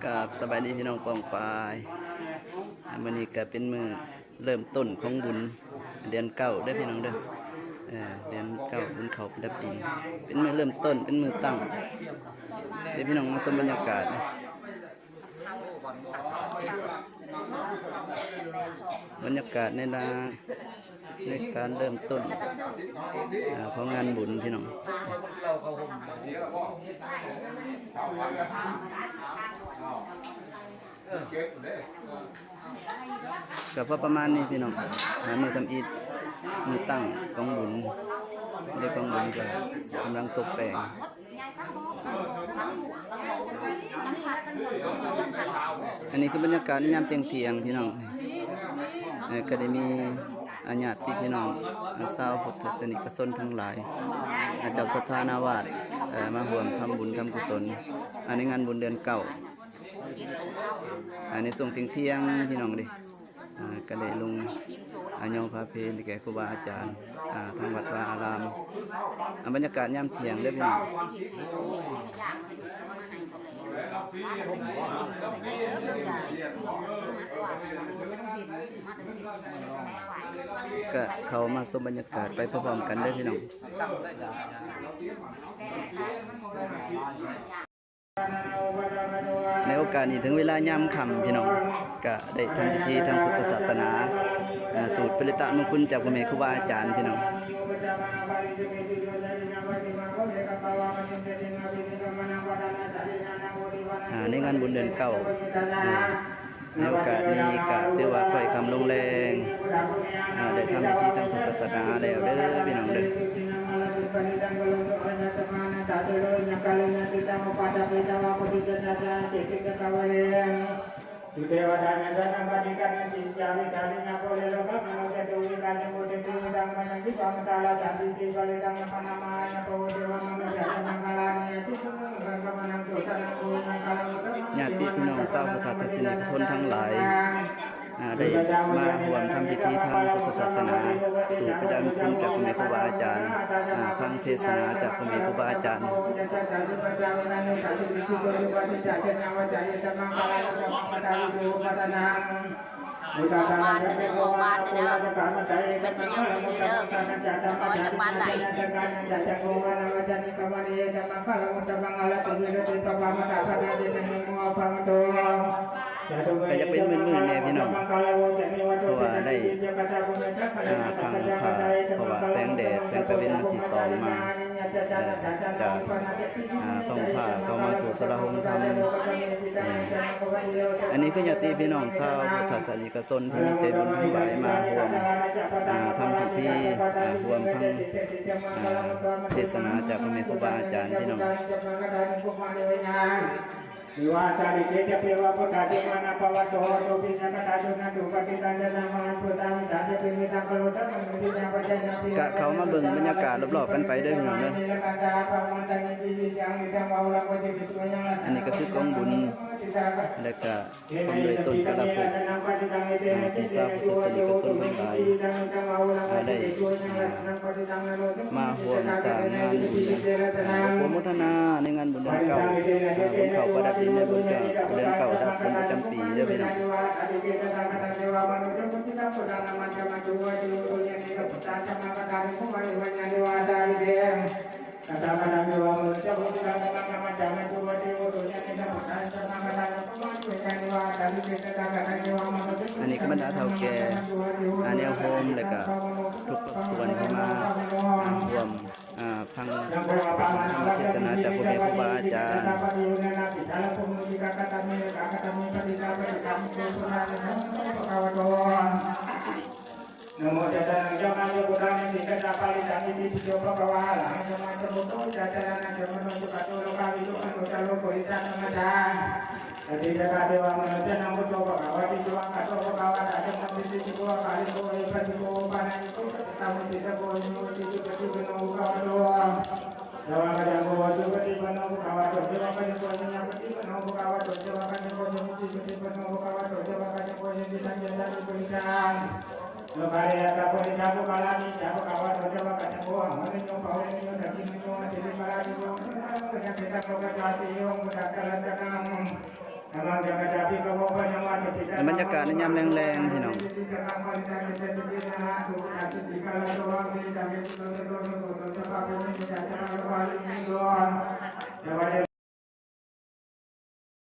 ກາບສະບາຍດີພີ່ນ້ອງປ້ອງປາຍ. ມື້ນີ້ກະເປັນມື້ເລີ່ມຕົ້ນຂອງບຸນເດືອນເກົ້າເດີພີ່ນ້ອງເດີ. ເອີ ເດືອນເກົ້າບຸນເຂົ້າປະດັບດິນ ເປັນມື້ເລີ່ມຕົ້ນ ເປັນມື້ຕັ້ງເດີພີ່ນ້ອງ. ມາຊົມບັນຍາກາດ ບັນຍາກາດໃນລາ ໃນການເລີ່ມຕົ້ນ ອາ ຂອງງານບຸນພີ່ນ້ອງ. ກະພໍປະມານນີ້ພີ່ນ້ອງ ອາ ມື້ທຳອິດ ມື້ຕັ້ງກອງບຸນ ເດ້ກອງບຸນກະກຳລັງຕົກແຕ່ງ. ອັນນີ້ຄືບັນຍາກາດໃນຍາມທ່ຽງໆ ພີ່ນ້ອງ. ເອີ ກະໄດ້ມີ ອາ ຍາດຕິພີ່ນ້ອງ ອາ ຊາວພຸດທະສາສະນິກະຊົນທັງຫຼາຍ ອາ ເຈົ້າສັດທານາວາດ ເອີ ມາຮ່ວມທຳບຸນທຳກຸສົນ ອາ ໃນງານບຸນເດືອນເກົ້າ ອາ ໃນຊ່ວງທ່ຽງໆ ພີ່ນ້ອງເດ້ ອາ ກະໄດ້ລົງ ອາ ຍໍພາເພແກ່ຄູບາອາຈານ ອາ ທາງວັດວາອາລາມ. ອາ ບັນຍາກາດຍາມທ່ຽງເດີພີ່ນ້ອງ ກະເຂົ້າມາຊົມບັນຍາກາດໄປພ້ອມໆ ກັນເດີພີ່ນ້ອງ. ໃນໂອກາດນີ້ເຖິງເວລາຍາມຄ່ຳພີ່ນ້ອງ ກະໄດ້ທຳພິທີທາງພຸດທະສາສະໜາ ເອີ ສູດປະລິດຕະມຸງຄຸນຈາກພໍ່ແມ່ຄູບາອາຈານພີ່ນ້ອງ. ອາ ໃນງານບຸນເດືອນເກົ້າ ອາ ໃນໂອກາດນີ້ກະຖືວ່າຄ່ອຍຄ່ຳລົງແລງ ອາ ໄດ້ທຳພິທີທາງທາງສາສະໜາແລ້ວເດີພີ່ນ້ອງເດີ. ຍາດຕິພີ່ນ້ອງຊາວພຸດທະສາສະນິກະຊົນທັງຫຼາຍ ອາ ໄດ້ມາຮ່ວມທຳພິທີທາງພຸດທະສາສະໜາ ສູດພະຍານຄຸນຈາກພໍ່ແມ່ຄູບາອາຈານ ອາ ຟັງເທດສະໜາຈາກພໍ່ແມ່ຄູບາອາຈານ. ປະມານເດີ ອອກມາເດີ ແມ່ນຊິຍົກຊື່ໆ ເດີ ແລ້ວກໍວ່າຈັກປານໃດ. ກະຢາກເປັນມື່ນໆ ແດ່ພີ່ນ້ອງ ເພາະວ່າໄດ້ ອ່າ ຄັງຄ່າ ເພາະວ່າແສງແດດ ແສງຕາເວັນມັນຊິສ່ອງມາ ເອີ ຈາກ ອ່າ ທ້ອງຟ້າເຂົ້າມາສູ່ສາລາໂຮງທຳ. ອັນນີ້ຄືຍາດຕິພີ່ນ້ອງຊາວພຸດທະສາສະນິກະຊົນທີ່ມີໃຈບຸນທັງຫຼາຍມາຮ່ວມ ອ່າ ທຳພິທີ ອ່າ ຮ່ວມຟັງ ອ່າ ເທດສະໜາຈາກພໍ່ແມ່ຄູບາອາຈານພີ່ນ້ອງ. ກະເຂົ້າມາເບິ່ງບັນຍາກາດລອບໆກັນໄປເດີພີ່ນ້ອງເດີ. ອັນນີ້ກະຄືກອງບຸນ ແລະກະ ພ້ອມດ້ວຍຕົ້ນກາລະພຶກ ອ່າ ທີ່ຊາວພຸດທະສາສະນິກະຊົນທັງຫຼາຍ ອ່າ ໄດ້ ອ່າ ມາຮ່ວມສ້າງງານບຸນ ອ່າ ອະນຸໂມທະນາໃນງານບຸນເດືອນເກົ້າ ອ່າ ບຸນເຂົ້າປະດັບດິນໃນບຸນເດືອນເກົ້າ ເດືອນເກົ້າດັບບຸນປະຈຳປີເດີພີ່ນ້ອງ. ອັນນີ້ກະບັນດາເຖົ້າແກ່ ອາ ແນວໂຮມ ແລະກະທຸກພາກສ່ວນທີ່ມາ ອາ ຮ່ວມ ອາ ຟັງ ອ່າ ທຳເທດສະໜາຈາກພໍ່ແມ່ຄູບາອາຈານ. ນະໂມຕັດສະ ພະຄະວະໂຕ ອະລະຫະໂຕ ສຳມາສຳພຸດໂທ ສາທາລະນະ ສຳມະໂນ ສຸກຂະໂຕ ໂລກາວິທູ ອະນຸດຕະໂລ ໂກລິຕະ ທຳມະດາ ສະຕິສາເດວະມະນຸດສານັງ ພຸດໂທ ພະຄະວາຕິ ສະວາກະໂຕ ພະຄະວະຕາ ທຳໂມ ເອຫິສະໂກ ອະກາລິໂກ ເອປັສສິໂກ ໂອປະນະຍິໂກ ສັດທາ ມຸນິ ສາວະກະ ໂຍ ທີ່ສຸປະຕິປັນໂນ ພະຄະວະໂຕ ສາວະກະສັງໂຄ ສຸປະຕິປັນໂນ ພະຄະວະໂຕ ສາວະກະສັງໂຄ ຍາຍາປະຕິປັນໂນ ພະຄະວະໂຕ ສາວະກະສັງໂຄ ສາມີຈິປະຕິປັນໂນ ພະຄະວະໂຕ ສາວະກະສັງໂค ຍານິທັງ ຍາຕານິ ປຸລິສາ ໂລກາ ອະລິຍະສາ ປຸລິສາ ປຸກຄະລາ ນິຈາ ພະຄະວະໂຕ ສາວະກະສັງໂຄ ອະຫະວະລະໂຍ ປະວະລະໂຍ ທັກຂິ ໂຍ ອະສິລິມະລາ ໂຍ ໂຍ ໂຍ ໂຍ ໂຍ ໂຍ ໂຍ ໂຍ ແລະ ບັນຍາກາດໃນຍາມແລງໆ ພີ່ນ້ອງ.